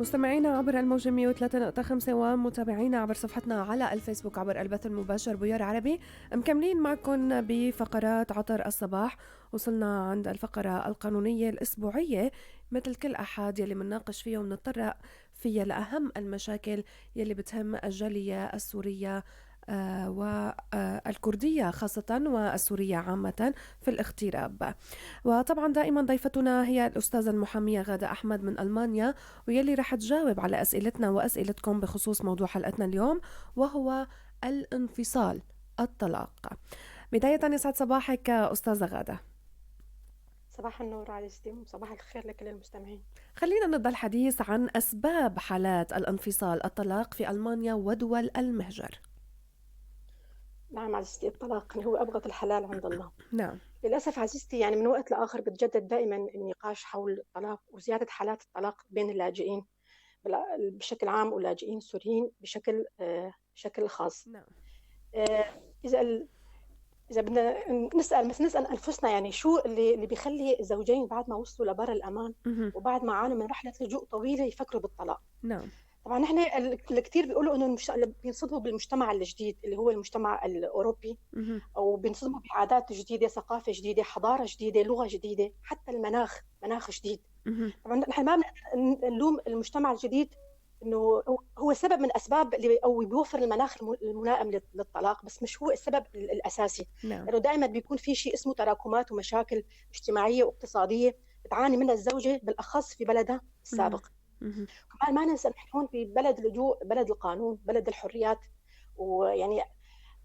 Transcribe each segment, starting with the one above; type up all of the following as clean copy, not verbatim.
مستمعينا عبر الموجة 103.5 ومتابعينا عبر صفحتنا على الفيسبوك عبر البث المباشر بويار عربي، مكملين معكم بفقرات عطر الصباح. وصلنا عند الفقرة القانونية الأسبوعية مثل كل أحد يلي منناقش فيها ونتطرق فيها لأهم المشاكل يلي بتهم الجالية السورية والكردية خاصة والسورية عامة في الاغتراب. وطبعا دائما ضيفتنا هي الأستاذة المحامية غادة أحمد من ألمانيا، ويلي رح تجاوب على أسئلتنا وأسئلتكم بخصوص موضوع حلقتنا اليوم وهو الانفصال، الطلاق. بداية يسعد صباحك أستاذة غادة. صباح النور عزيزتي وصباح الخير لكل المستمعين. خلينا نبدأ الحديث عن أسباب حالات الانفصال، الطلاق في ألمانيا ودول المهجر. نعم عزيزتي، الطلاق هو أبغض الحلال عند الله. نعم. للأسف عزيزتي، يعني من وقت لآخر بتجدد دائما النقاش حول الطلاق وزيادة حالات الطلاق بين اللاجئين بشكل عام واللاجئين السوريين بشكل خاص. نعم. إذا بدنا نسأل، بس نسأل أنفسنا، يعني شو اللي بيخلي الزوجين بعد ما وصلوا لبر الأمان وبعد ما عانوا من رحلة لجوء طويلة يفكروا بالطلاق؟ نعم. طبعاً نحن الكثير بيقولوا إنه بينصدموا بالمجتمع الجديد اللي هو المجتمع الأوروبي، أو بينصدموا بعادات جديدة، ثقافة جديدة، حضارة جديدة، لغة جديدة، حتى المناخ، مناخ جديد. طبعاً نحن ما بنقدر نلوم المجتمع الجديد إنه هو سبب من أسباب اللي أو بيوفر المناخ الملائم للطلاق، بس مش هو السبب الأساسي. لأنه دائماً بيكون في شيء اسمه تراكمات ومشاكل اجتماعية واقتصادية بتعاني منها الزوجة بالأخص في بلدها السابق. كمان ما ننسى نحن هون في بلد اللجوء، بلد القانون، بلد الحريات، ويعني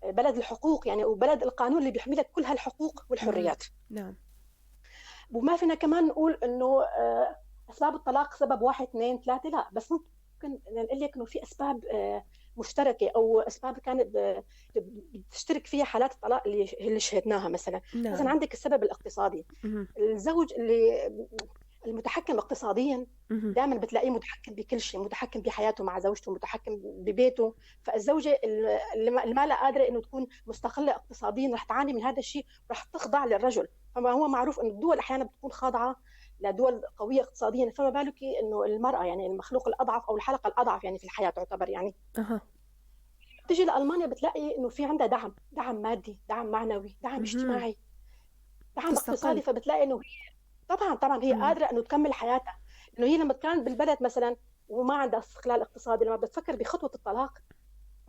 بلد الحقوق، يعني وبلد القانون اللي بيحمي لك كل هالحقوق والحريات. وما فينا كمان نقول إنه أسباب الطلاق سبب 1 2 3، لا، بس ممكن نقول لك إنه في أسباب مشتركة أو أسباب كانت بتشترك فيها حالات الطلاق اللي شهدناها. مثلاً عندك السبب الاقتصادي. الزوج اللي المتحكم اقتصادياً دائماً بتلاقيه متحكم بكل شيء، متحكم بحياته مع زوجته، متحكم ببيته. فالزوجة اللي ما لها قادرة إنه تكون مستقلة اقتصادياً رح تعاني من هذا الشيء، رح تخضع للرجل. فما هو معروف إنه الدول أحياناً بتكون خاضعة لدول قوية اقتصادياً، فما بالك إنه المرأة يعني المخلوق الأضعف أو الحلقة الأضعف يعني في الحياة تعتبر. بتيجي لألمانيا بتلاقي إنه في عندها دعم، دعم مادي، دعم معنوي، دعم اجتماعي، دعم تستقل. اقتصادي. فبتلاقي إنه هي طبعاً هي قادرة إنه تكمل حياتها. إنه هي لما كانت بالبلد مثلاً وما عندها استقلال اقتصادي، لما بتفكر بخطوة الطلاق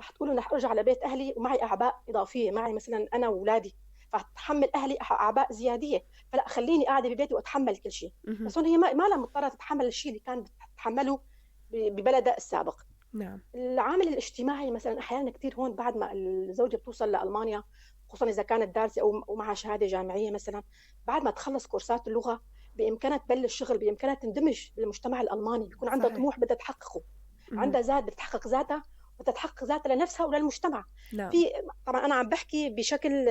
رح تقول إنه رح أرجع لبيت أهلي ومعي أعباء إضافية، معي مثلاً أنا وأولادي، فأتحمل أهلي أعباء زيادية، فلا خليني قاعدة ببيتي وأتحمل كل شيء. بس هون هي ما لها مضطرة تتحمل الشيء اللي كانت بتتحمله ببلدها السابق. العامل الاجتماعي مثلاً أحياناً كثير هون بعد ما الزوجة بتوصل لألمانيا، خصوصاً إذا كانت دارسة أو معها شهادة جامعية مثلاً، بعد ما تخلص كورسات اللغة بإمكانها تبلش شغل، بإمكانها تندمج بالمجتمع الألماني، بيكون عندها طموح بدها تحققه، عندها ذات بدها تحقق ذاتها، بدها تحقق ذاتها لنفسها وللمجتمع. طبعاً أنا عم بحكي بشكل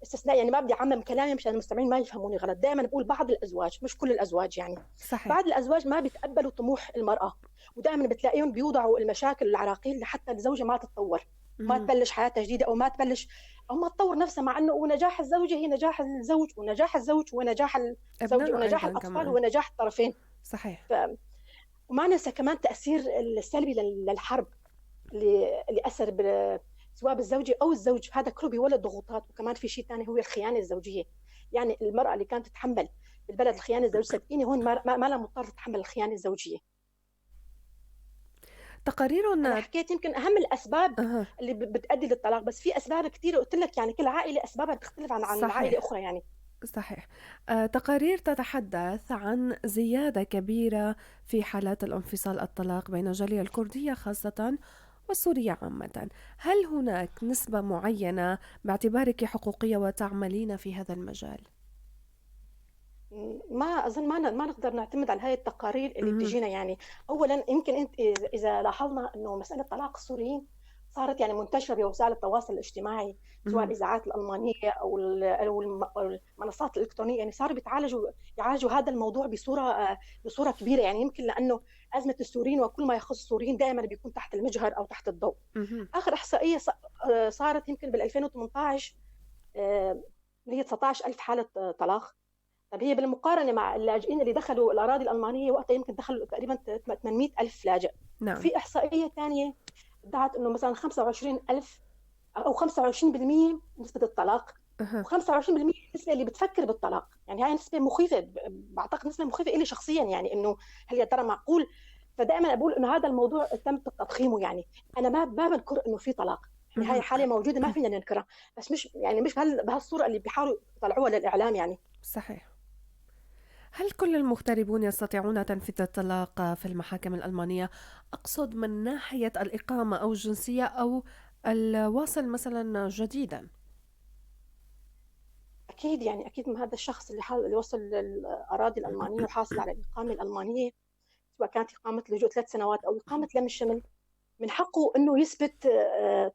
استثنائي، يعني ما بدي أعمم كلامي مشان المستمعين ما يفهموني غلط. دائماً بقول بعض الأزواج، مش كل الأزواج يعني. بعض الأزواج ما بيتقبلوا طموح المرأة، ودائماً بتلاقيهم بيوضعوا المشاكل والعراقيل لحتى الزوجة ما تتطور، ما تبلش حياتها جديدة، أو ما تبلش أو ما تطور نفسها، مع إنه ونجاح الزوجة هي نجاح الزوج، ونجاح الزوج ونجاح الزوجة أبناء ونجاح أيضاً الأطفال كمان. ونجاح الطرفين. وما ننسى كمان تأثير السلبي للحرب اللي أثر سواء بالزوجة أو الزوج، هذا كله بيولد ضغوطات. وكمان في شيء ثاني هو الخيانة الزوجية، يعني المرأة اللي كانت تتحمل بالبلد الخيانة الزوجية، صدقيني هون ما لها مضطرة تتحمل الخيانة الزوجية. تقارير أنا حكيت يمكن أهم الأسباب اللي بتؤدي للطلاق، بس في أسباب كثيرة قلت لك، يعني كل عائلة أسبابها بتختلف عن عائلة أخرى. تقارير تتحدث عن زيادة كبيرة في حالات الانفصال الطلاق بين الجالية الكردية خاصة والسورية عامة. هل هناك نسبة معينة باعتبارك حقوقية وتعملين في هذا المجال؟ ما أظن، ما نقدر نعتمد على هاي التقارير اللي بتجينا. أولاً يمكن أنت إذا لاحظنا إنه مسألة طلاق السوريين صارت منتشرة بوسائل التواصل الاجتماعي، سواء الإذاعات الألمانية أو المنصات الإلكترونية، صاروا يعالجوا هذا الموضوع بصورة كبيرة. يمكن لأنه أزمة السوريين وكل ما يخص السوريين دائماً بيكون تحت المجهر أو تحت الضوء. آخر إحصائية صارت يمكن بالألفين وثمانتاش، هي 19,000 حالة طلاق. طب هي بالمقارنة مع اللاجئين اللي دخلوا الأراضي الألمانية وقتها يمكن دخلوا تقريبا 800 ألف لاجئ. نعم. في إحصائية ثانية ادعت إنه مثلا 25,000 أو 25% نسبة الطلاق، و25% النسبة اللي بتفكر بالطلاق. يعني هاي نسبة مخيفة، بعتقد نسبة مخيفة إلي شخصيا، يعني إنه هل يا ترى معقول؟ فدائما أقول إنه هذا الموضوع تم تضخيمه. يعني أنا ما بنكر إنه في طلاق، يعني هاي حالة موجودة ما فينا ننكرها، بس مش يعني مش بهالصورة اللي بيحاولوا يطلعوها للإعلام يعني. صحيح. هل كل المغتربون يستطيعون تنفيذ الطلاق في المحاكم الألمانية؟ أقصد من ناحية الإقامة أو الجنسية أو الواصل مثلا جديدا. أكيد، يعني أكيد من هذا الشخص اللي وصل للأراضي الألمانية وحاصل على الإقامة الألمانية، سواء كانت إقامة لجوء 3 سنوات أو إقامة لم الشمل، من حقه أنه يثبت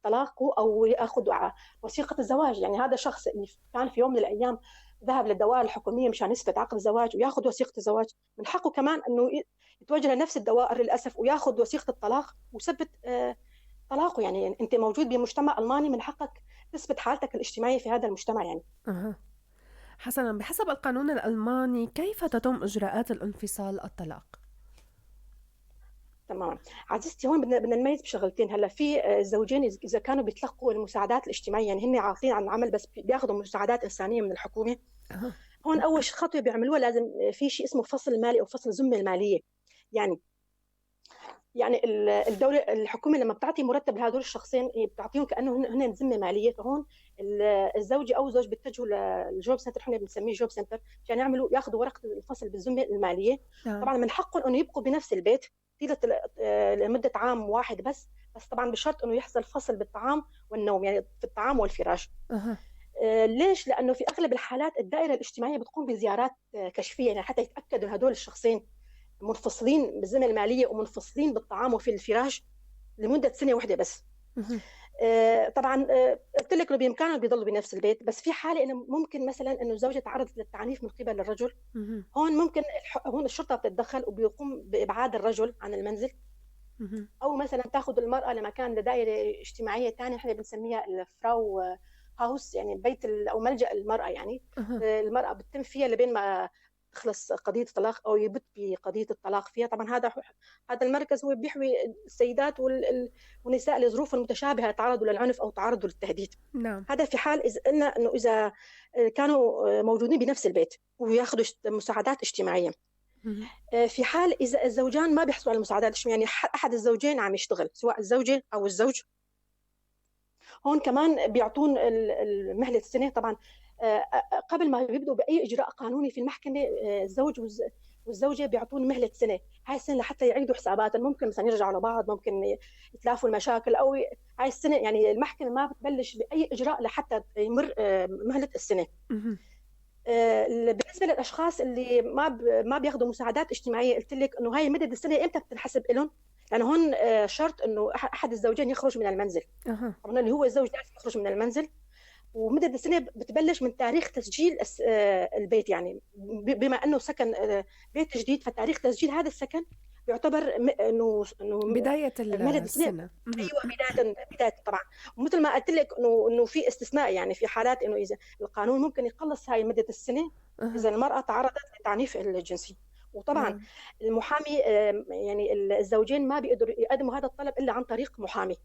طلاقه أو يأخذ وثيقة الزواج. يعني هذا الشخص اللي كان في يوم من الأيام ذهب للدوائر الحكومية مشان يثبت عقد الزواج ويأخذ وثيقة الزواج، من حقه كمان أنه يتوجه لنفس الدوائر للأسف ويأخذ وثيقة الطلاق ويثبت طلاقه. يعني أنت موجود بمجتمع ألماني، من حقك تثبت حالتك الاجتماعية في هذا المجتمع يعني. حسنا، بحسب القانون الألماني كيف تتم إجراءات الانفصال الطلاق؟ تمام عزيزتي، هون بدنا نميز بشغلتين. هلا في الزوجين إذا كانوا بيتلقوا المساعدات الاجتماعية، يعني هن عاطلين عن العمل بس بياخذوا مساعدات إنسانية من الحكومة. هون أول خطوة بيعملوها لازم في شيء اسمه فصل مالي أو فصل ذمة المالية. يعني الدولة الحكومة لما بتعطي مرتب لهدول الشخصين بتعطيهم كأنه هن ذمة مالية. فهون الزوجة أو الزوج بيتجهوا لل Jobcenter، احنا بنسميه Jobcenter، عشان ياخذوا ورقة الفصل بالذمة المالية. طبعا من حقهم إنه يبقوا بنفس البيت طيلة لمدة عام واحد بس طبعا بشرط إنه يحصل فصل بالطعام والنوم، يعني في الطعام والفراش. ليش؟ لأنه في أغلب الحالات الدائرة الاجتماعية بتقوم بزيارات كشفية، يعني حتى يتأكدوا إن هدول الشخصين منفصلين بالذمة المالية ومنفصلين بالطعام وفي الفراش لمدة سنة واحدة بس. طبعا قلت لك إنه بإمكانهم بيضلوا بنفس البيت، بس في حالة إنه ممكن مثلا إنه الزوجة تعرضت للتعنيف من قبل الرجل. هون ممكن هون الشرطة بتتدخل وبيقوم بإبعاد الرجل عن المنزل. أو مثلا تأخذ المرأة لمكان لدائرة اجتماعية ثانية احنا بنسميها الفراو هاوس، يعني بيت أو ملجأ المرأة. يعني المرأة بتتم فيها لبين ما تخلص قضية الطلاق أو يبت بقضية الطلاق فيها. طبعا هذا المركز هو بيحوي السيدات والنساء لظروف متشابهة تعرضوا للعنف أو تعرضوا للتهديد. نعم. هذا في حال إذا قلنا إنه إذا كانوا موجودين بنفس البيت وياخذوا مساعدات اجتماعية. في حال إذا الزوجان ما بيحصلوا على المساعدات الاجتماعية، يعني أحد الزوجين عم يشتغل سواء الزوجة أو الزوج، هون كمان بيعطون المهلة السنة. طبعا قبل ما يبدوا بأي إجراء قانوني في المحكمة، الزوج والزوجة بيعطون مهلة سنة، هاي السنة لحتى يعيدوا حساباتهم، ممكن مثلا يرجعوا لبعض، ممكن يتلافوا المشاكل، أو هاي السنة يعني المحكمة ما بتبلش بأي إجراء لحتى يمر مهلة السنة. بالنسبة للأشخاص اللي ما بياخذوا مساعدات اجتماعية، قلت لك إنه هاي مدة السنة إمتى بتنحسب لهم؟ لأنه هون شرط إنه أحد الزوجين يخرج من المنزل. طبعاً اللي هو الزوج لازم يخرج من المنزل، ومدة السنة بتبلش من تاريخ تسجيل البيت، يعني بما أنه سكن بيت جديد فتاريخ تسجيل هذا السكن بيعتبر إنه بداية مدة السنة. السنة. أيوة، بداية طبعاً. ومثل ما قلت لك إنه في استثناء، يعني في حالات إنه إذا القانون ممكن يقلص هاي مدة السنة إذا المرأة تعرضت للتعنيف الجنسي. وطبعاً المحامي، يعني الزوجين ما بيقدروا يقدموا هذا الطلب إلا عن طريق محامي.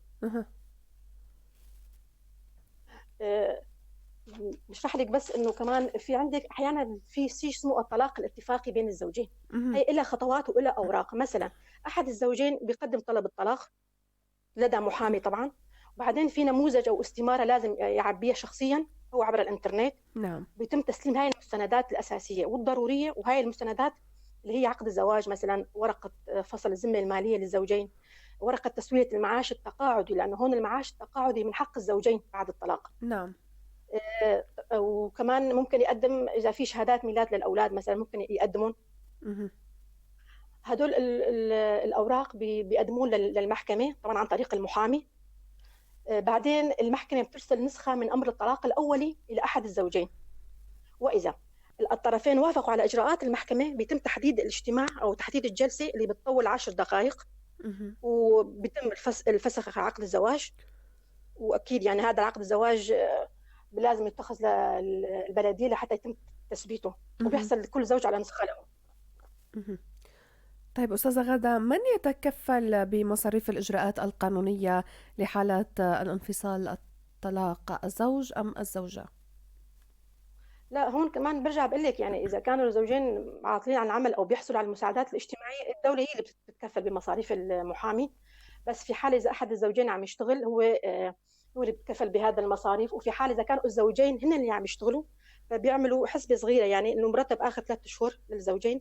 بشرح لك بس إنه كمان في عندك أحياناً في شيء اسمه الطلاق الاتفاقي بين الزوجين. هي إلها خطوات وإلها أوراق. مثلاً أحد الزوجين بيقدم طلب الطلاق لدى محامي طبعاً، وبعدين في نموذج أو استمارة لازم يعبيها شخصياً أو عبر الإنترنت. بيتم تسليم هاي المستندات الأساسية والضرورية، وهاي المستندات اللي هي عقد الزواج مثلاً، ورقة فصل الذمة المالية للزوجين، ورقة تسوية المعاش التقاعدي، لأنه هون المعاش التقاعدي من حق الزوجين بعد الطلاق. وكمان ممكن يقدم إذا في شهادات ميلاد للأولاد مثلاً ممكن يقدمون. هدول الأوراق بيقدمون للمحكمة طبعاً عن طريق المحامي. بعدين المحكمة بترسل نسخة من أمر الطلاق الأولي إلى أحد الزوجين، وإذا الطرفين وافقوا على إجراءات المحكمة بيتم تحديد الاجتماع أو تحديد الجلسة اللي بتطول 10 دقائق، وبيتم الفسخ عقد الزواج. وأكيد هذا عقد الزواج لازم يتخذ للبلدية لحتى يتم تثبيته، وبيحصل كل زوج على نسخة له. طيب أستاذة غادة، من يتكفل بمصاريف الإجراءات القانونية لحالة الانفصال الطلاق، الزوج أم الزوجة؟ لا، هون كمان برجع بقول لك يعني إذا كانوا الزوجين عاطلين عن العمل أو بيحصلوا على المساعدات الاجتماعية، الدولة هي اللي بتتكفل بمصاريف المحامي. بس في حال إذا أحد الزوجين عم يشتغل هو اللي بيتكفل بهذا المصاريف. وفي حال إذا كانوا الزوجين هن اللي عم يشتغلوا فبيعملوا حسبة صغيرة، يعني إنه مرتب آخر 3 شهور للزوجين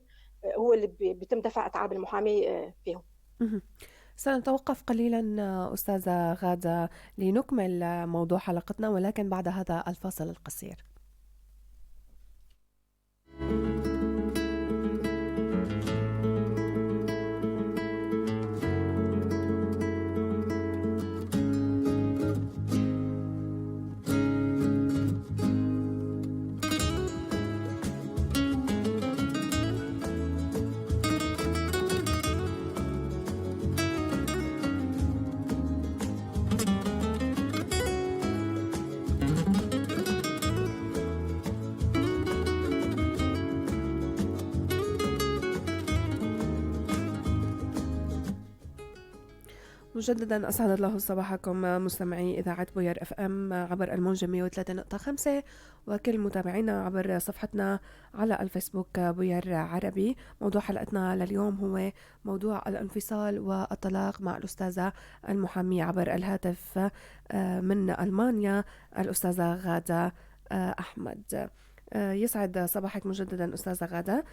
هو اللي بيتم دفع أتعاب المحامي فيهم. سنتوقف قليلا أستاذة غادة لنكمل موضوع حلقتنا، ولكن بعد هذا الفاصل القصير. مجددا أسعد الله صباحكم مستمعي إذاعة بوير FM عبر الموجة 103.5 وكل متابعينا عبر صفحتنا على الفيسبوك بوير عربي. موضوع حلقتنا لليوم هو موضوع الانفصال والطلاق مع الأستاذة المحامية عبر الهاتف من ألمانيا الأستاذة غادة أحمد. يسعد صباحك مجددا أستاذة غادة.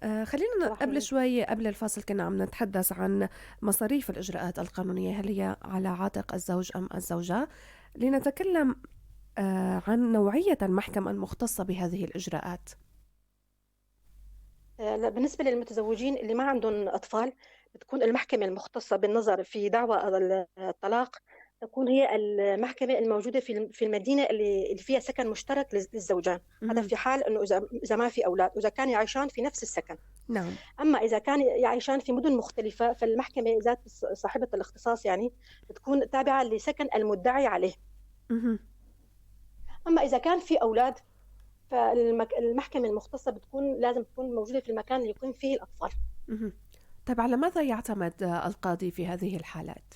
خلينا قبل شوي قبل الفاصل كنا عم نتحدث عن مصاريف الإجراءات القانونية، هل هي على عاتق الزوج أم الزوجة، لنتكلم عن نوعية المحكمة المختصة بهذه الإجراءات. بالنسبة للمتزوجين اللي ما عندهم أطفال بتكون المحكمة المختصة بالنظر في دعوى الطلاق تكون هي المحكمة الموجودة في المدينة اللي فيها سكن مشترك للزوجان. هذا في حال إنه إذا ما في أولاد، وإذا كانوا يعيشان في نفس السكن. نعم. أما إذا كانوا يعيشان في مدن مختلفة فالمحكمة ذات صاحبة الاختصاص يعني بتكون تابعة لسكن المدعي عليه. أما إذا كان في أولاد فالمحكمة المختصة بتكون لازم تكون موجودة في المكان اللي يقيم فيه الأطفال. طيب على ماذا يعتمد القاضي في هذه الحالات؟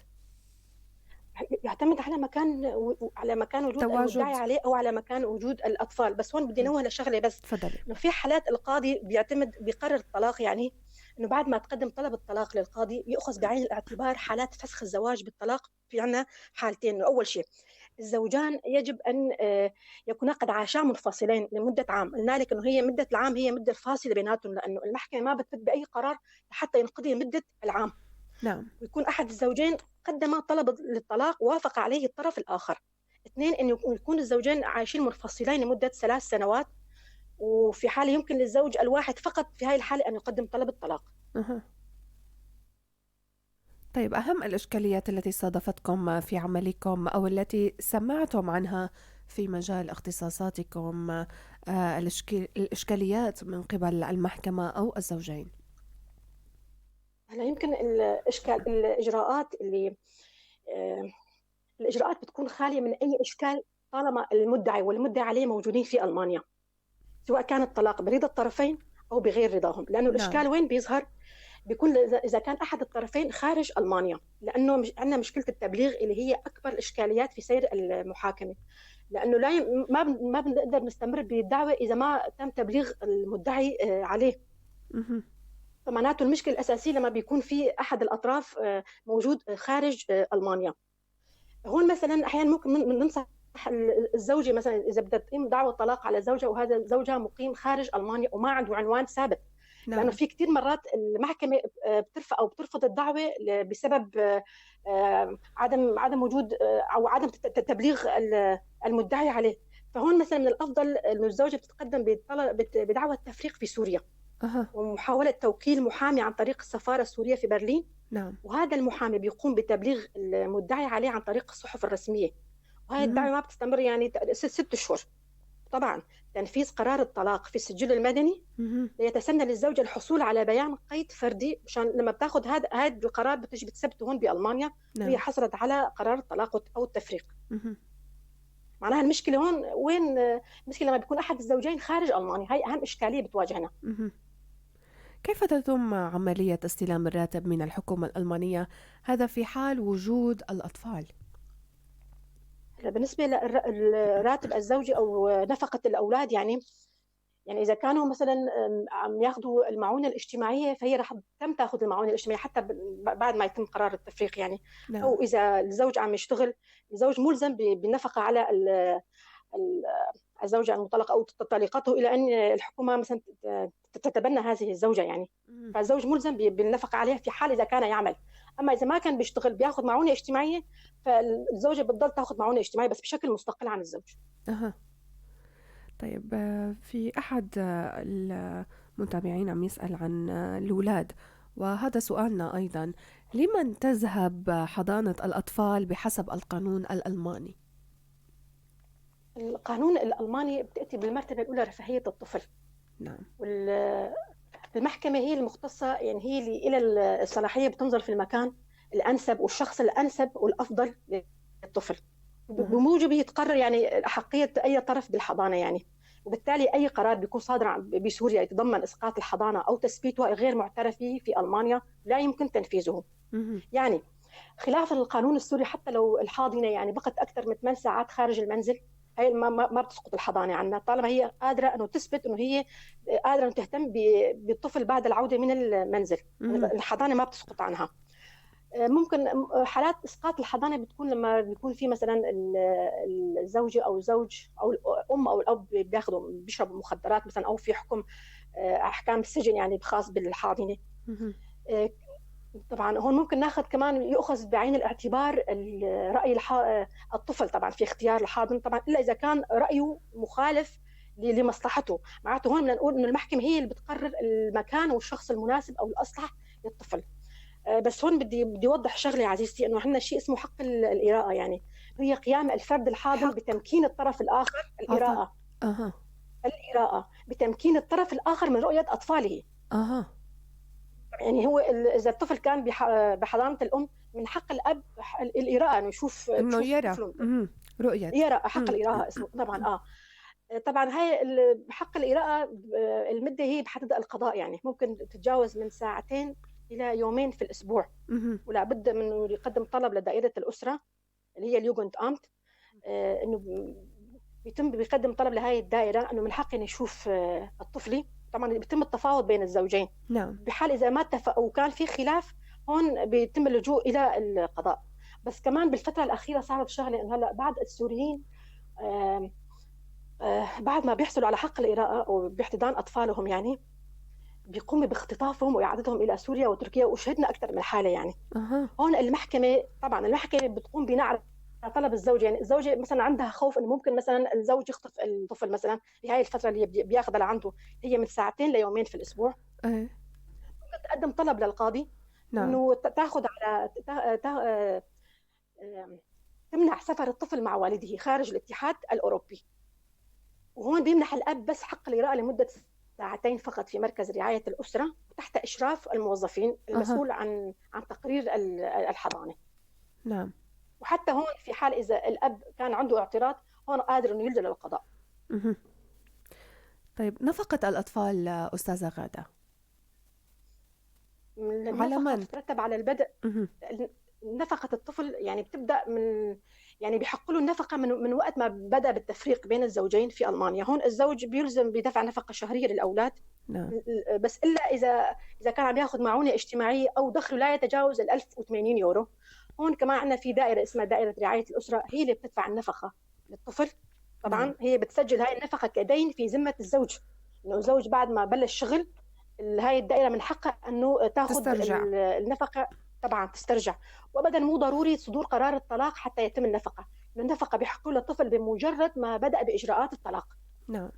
يعتمد على مكان وجود المدعي عليه او على مكان وجود الاطفال. بس هون بدي نوه لشغلة بس. تفضلي. انه في حالات القاضي بيقرر الطلاق، يعني انه بعد ما تقدم طلب الطلاق للقاضي ياخذ بعين الاعتبار حالات فسخ الزواج بالطلاق. في عندنا حالتين. اول شيء الزوجان يجب ان يكونا قد عاشا منفصلين لمدة عام. قلنا لك انه هي مده العام هي مده الفاصلة بيناتهم، لانه المحكمة ما بتفت باي قرار حتى ينقضي مده العام. نعم. ويكون أحد الزوجين قدم طلب للطلاق وافق عليه الطرف الآخر. 2 أن يكون الزوجين عايشين منفصلين لمدة 3 سنوات، وفي حالة يمكن للزوج الواحد فقط في هذه الحالة أن يقدم طلب الطلاق. طيب أهم الإشكاليات التي صادفتكم في عملكم أو التي سمعتم عنها في مجال اختصاصاتكم، الإشكاليات من قبل المحكمة أو الزوجين؟ هلا يمكن الإجراءات اللي الإجراءات بتكون خالية من أي إشكال طالما المدعي والمدعي عليه موجودين في ألمانيا، سواء كان الطلاق برضا الطرفين أو بغير رضاهم. لأنه الإشكال وين بيظهر؟ بيكون إذا كان أحد الطرفين خارج ألمانيا، لأنه عندنا مشكلة التبليغ اللي هي أكبر الإشكاليات في سير المحاكمة، لأنه ما بنقدر نستمر بالدعوة إذا ما تم تبليغ المدعي عليه. فمعناته المشكلة الأساسية لما بيكون في أحد الأطراف موجود خارج ألمانيا. هون مثلا أحيانا ممكن ننصح الزوجة مثلا إذا بدها تقيم دعوة طلاق على زوجها وهذا زوجها مقيم خارج ألمانيا وما عنده عنوان ثابت. نعم. لأنه في كتير مرات المحكمة بترفع أو بترفض الدعوة بسبب عدم وجود أو عدم تبليغ المدعي عليه. فهون مثلا من الأفضل إنه الزوجة بتتقدم بدعوة تفريق في سوريا. ومحاولة توكيل محامي عن طريق السفارة السورية في برلين. نعم. وهذا المحامي بيقوم بتبليغ المدعي عليه عن طريق الصحف الرسمية، وهي الدعوة ما بتستمر يعني 6 شهور. طبعا تنفيذ قرار الطلاق في السجل المدني ليتسنى للزوجة الحصول على بيان قيد فردي، مشان لما بتاخذ هذا القرار بتجي بتثبته هون بألمانيا. نعم. وهي حصلت على قرار الطلاق أو التفريق. معناها المشكلة هون وين؟ المشكلة لما بيكون أحد الزوجين خارج ألمانيا، هاي أهم إشكالية بتواجهنا. كيف تتم عملية استلام الراتب من الحكومة الألمانية، هذا في حال وجود الأطفال؟ بالنسبة للراتب الزوجي أو نفقة الأولاد، يعني إذا كانوا مثلا عم ياخذوا المعونة الاجتماعية فهي رح تم تاخذ المعونة الاجتماعية حتى بعد ما يتم قرار التفريق يعني. نعم. أو إذا الزوج عم يشتغل، الزوج ملزم بالنفقة على الزوجة المطلقة أو طليقته إلى أن الحكومة مثلا تتبنى هذه الزوجة يعني. فالزوج ملزم بالنفقة عليها في حال إذا كان يعمل. أما إذا ما كان بيشتغل بياخذ معونة اجتماعية، فالزوجة بتضل تاخذ معونة اجتماعية بس بشكل مستقل عن الزوج. أها. طيب، في أحد المتابعين عم يسأل عن الأولاد، وهذا سؤالنا أيضا، لمن تذهب حضانة الأطفال بحسب القانون الألماني؟ القانون الألماني بتأتي بالمرتبة الأولى رفاهية الطفل. نعم. والمحكمة هي المختصة، يعني هي اللي إلى الصلاحية بتنظر في المكان الأنسب والشخص الأنسب والأفضل للطفل، بموجبه يتقرر يعني أحقية أي طرف بالحضانة يعني. وبالتالي أي قرار بيكون صادر بسوريا يتضمن إسقاط الحضانة أو تثبيتها غير معترف به في ألمانيا، لا يمكن تنفيذه. يعني خلاف القانون السوري، حتى لو الحاضنة يعني بقت أكثر من 8 ساعات خارج المنزل، هي ما بتسقط الحضانة عنا، طالما هي قادرة أنه تثبت أنه هي قادرة أن تهتم بالطفل بعد العودة من المنزل. الحضانة ما بتسقط عنها. ممكن حالات إسقاط الحضانة بتكون لما بيكون في مثلا الزوجة أو الزوج أو الأم أو الأب بياخذوا بيشربوا مخدرات مثلا، أو في حكم أحكام السجن يعني خاص بالحاضنة. طبعا هون ممكن ناخذ كمان يؤخذ بعين الاعتبار رأي الطفل طبعا في اختيار الحاضن، طبعا إلا إذا كان رأيه مخالف لمصلحته. معناته هون بدنا نقول إنه المحكمة هي اللي بتقرر المكان والشخص المناسب أو الأصلح للطفل. بس هون بدي أوضح شغلة عزيزتي، إنه عندنا شيء اسمه حق الإراءة، يعني هي قيام الفرد الحاضن بتمكين الطرف الآخر. الإراءة. الإراءة بتمكين الطرف الآخر من رؤية أطفاله. يعني هو إذا الطفل كان بحضانة الأم، من حق الأب الإراءة إنه يشوف، إنه يرى رؤية، يرى حق الإراءة اسمه طبعا. طبعا هاي حق الإراءة المدة هي بحدد القضاء، يعني ممكن تتجاوز من ساعتين إلى يومين في الأسبوع. ولا بد من يقدم طلب لدائرة الأسرة اللي هي اليوغند أمت، إنه بيتم بيقدم طلب لهاي الدائرة إنه من حقي إنه يشوف الطفل. طبعا بيتم التفاوض بين الزوجين. نعم. بحال إذا ما اتفقوا وكان في خلاف، هون بيتم اللجوء إلى القضاء. بس كمان بالفترة الأخيرة صارت شغلة إنه هلا بعض السوريين بعد ما بيحصلوا على حق الإراءة وباحتضان أطفالهم، يعني بيقوموا باختطافهم وإعادتهم إلى سوريا وتركيا، وشهدنا أكثر من حالة يعني. هون المحكمة طبعا المحكمة بتقوم بناء على طلب الزوجة، يعني الزوجة مثلا عندها خوف إنه ممكن مثلا الزوج يخطف الطفل مثلا بهاي الفترة اللي بياخذها لعنده، هي من ساعتين ليومين في الأسبوع. تقدم طلب للقاضي. نعم. إنه تاخذ على تمنع سفر الطفل مع والده خارج الاتحاد الأوروبي. وهون بيمنح الأب بس حق الإراءة لمدة ساعتين فقط في مركز رعاية الأسرة تحت إشراف الموظفين المسؤول عن تقرير الحضانة. نعم. وحتى هون في حال إذا الأب كان عنده اعتراض، هون قادر إنه يلجأ للقضاء. طيب، نفقة الأطفال أستاذة غادة على من؟ تترتب على البدء. نفقة الطفل يعني بتبدأ من، يعني بيحق له النفقة من وقت ما بدأ بالتفريق بين الزوجين في ألمانيا. هون الزوج بيلزم بدفع نفقة شهرية للأولاد. نعم. بس إلا إذا كان عم ياخذ معونة اجتماعية أو دخله لا يتجاوز 1080 يورو. هون كمان عندنا في دائرة اسمها دائرة رعاية الأسرة، هي اللي بتدفع النفقة للطفل. طبعا. نعم. هي بتسجل هاي النفقة كدين في ذمة الزوج، إنه الزوج بعد ما بلش شغل هاي الدائرة من حقها إنه تاخذ النفقة. طبعا تسترجع، وابدا مو ضروري صدور قرار الطلاق حتى يتم النفقة. النفقة بيحق للطفل بمجرد ما بدا باجراءات الطلاق. نعم.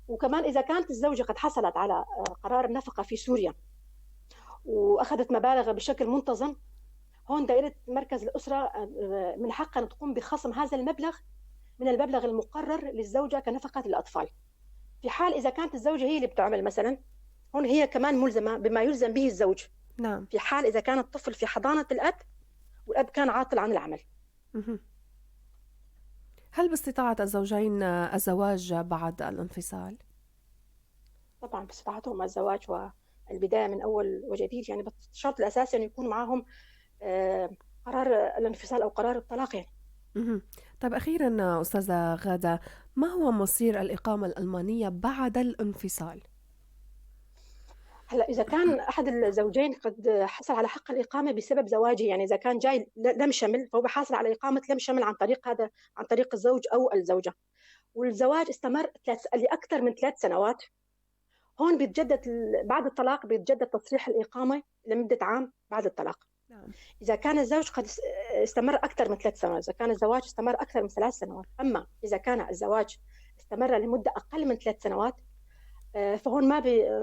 وكمان اذا كانت الزوجة قد حصلت على قرار النفقة في سوريا واخذت مبالغ بشكل منتظم، هون دائرة مركز الاسرة من حقها ان تقوم بخصم هذا المبلغ من المبلغ المقرر للزوجة كنفقه الاطفال. في حال اذا كانت الزوجة هي اللي بتعمل مثلا، هون هي كمان ملزمة بما يلزم به الزوج. نعم. في حال إذا كان الطفل في حضانة الأب والأب كان عاطل عن العمل. هل باستطاعة الزوجين الزواج بعد الانفصال؟ طبعا باستطاعتهم الزواج والبداية من أول وجديد، يعني بس الشرط الأساسي أنه يكون معهم قرار الانفصال أو قرار الطلاق يعني. طيب أخيرا أستاذة غادة، ما هو مصير الإقامة الألمانية بعد الانفصال؟ هلا إذا كان أحد الزوجين قد حصل على حق الإقامة بسبب زواجه، يعني إذا كان جاي لم شمل فهو حاصل على إقامة لم شمل عن طريق هذا، عن طريق الزوج أو الزوجة، والزواج استمر لأكثر من 3 سنوات، هون بيتجدد بعد الطلاق بيتجدد تصريح الإقامة لمدة عام بعد الطلاق. إذا كان الزوج قد استمر أكثر من 3 سنوات، إذا كان الزواج استمر أكثر من 3 سنوات. أما إذا كان الزواج استمر لمدة أقل من 3 سنوات، فهون ما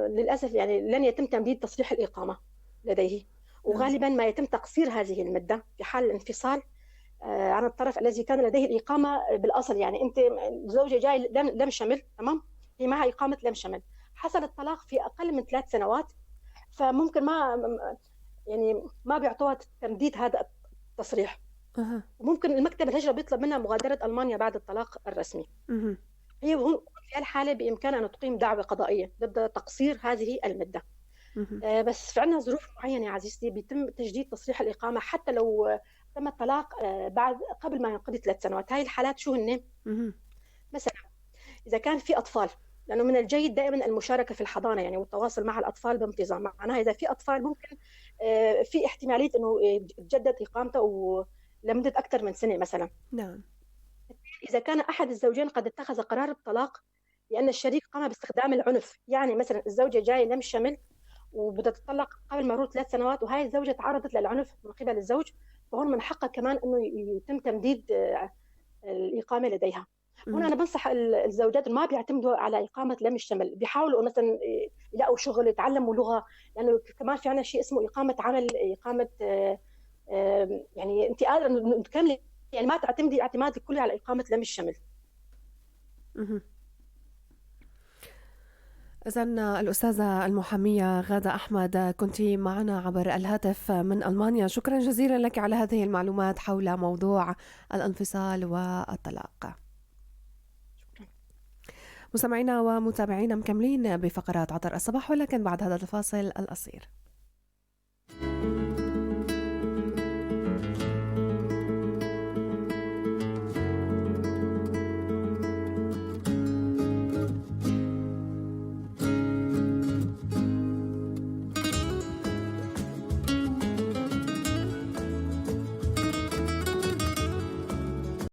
للأسف يعني لن يتم تمديد تصريح الإقامة لديه، وغالبا ما يتم تقصير هذه المدة في حال الانفصال عن الطرف الذي كان لديه الإقامة بالأصل. يعني أنت الزوجة جاي لم شمل، تمام، هي معها إقامة لم شمل، حصل الطلاق في أقل من 3 سنوات، فممكن ما بيعطوها تمديد هذا التصريح. وممكن المكتب الهجرة بيطلب منها مغادرة ألمانيا بعد الطلاق الرسمي. هي في هالحالة بإمكانها أن تقيم دعوة قضائية ضد تقصير هذه المدة. بس في عندنا ظروف معينة يا عزيزتي بيتم تجديد تصريح الإقامة حتى لو تم الطلاق قبل ما ينقضي 3 سنوات. هاي الحالات شو هن؟ مثلا إذا كان في أطفال، لأنه من الجيد دائما المشاركة في الحضانة والتواصل مع الأطفال بانتظام، معناها إذا في أطفال ممكن في احتمالية إنه تجدد إقامته لمدة أكثر من سنة مثلا. إذا كان أحد الزوجين قد اتخذ قرار الطلاق لأن الشريك قام باستخدام العنف، يعني مثلا الزوجة جاية لم شمل وبدها تطلق قبل مرور 3 سنوات، وهاي الزوجة تعرضت للعنف من قبل الزوج، فهون من حقها كمان إنه يتم تمديد الإقامة لديها. هنا أنا بنصح الزوجات ما بيعتمدوا على إقامة لم الشمل، بيحاولوا مثلا يلاقوا شغل، يتعلموا لغة، لأنه كمان في عنا شيء اسمه إقامة عمل، إقامة، يعني أنت قادرة إنه تكملي، يعني ما تعتمدي اعتماد الكلي على إقامة لم الشمل. إذن الأستاذة المحامية غادة أحمد كنت معنا عبر الهاتف من ألمانيا، شكرا جزيلا لك على هذه المعلومات حول موضوع الانفصال والطلاق. شكرا. مستمعينا ومتابعينا مكملين بفقرات عطر الصباح، ولكن بعد هذا الفاصل القصير.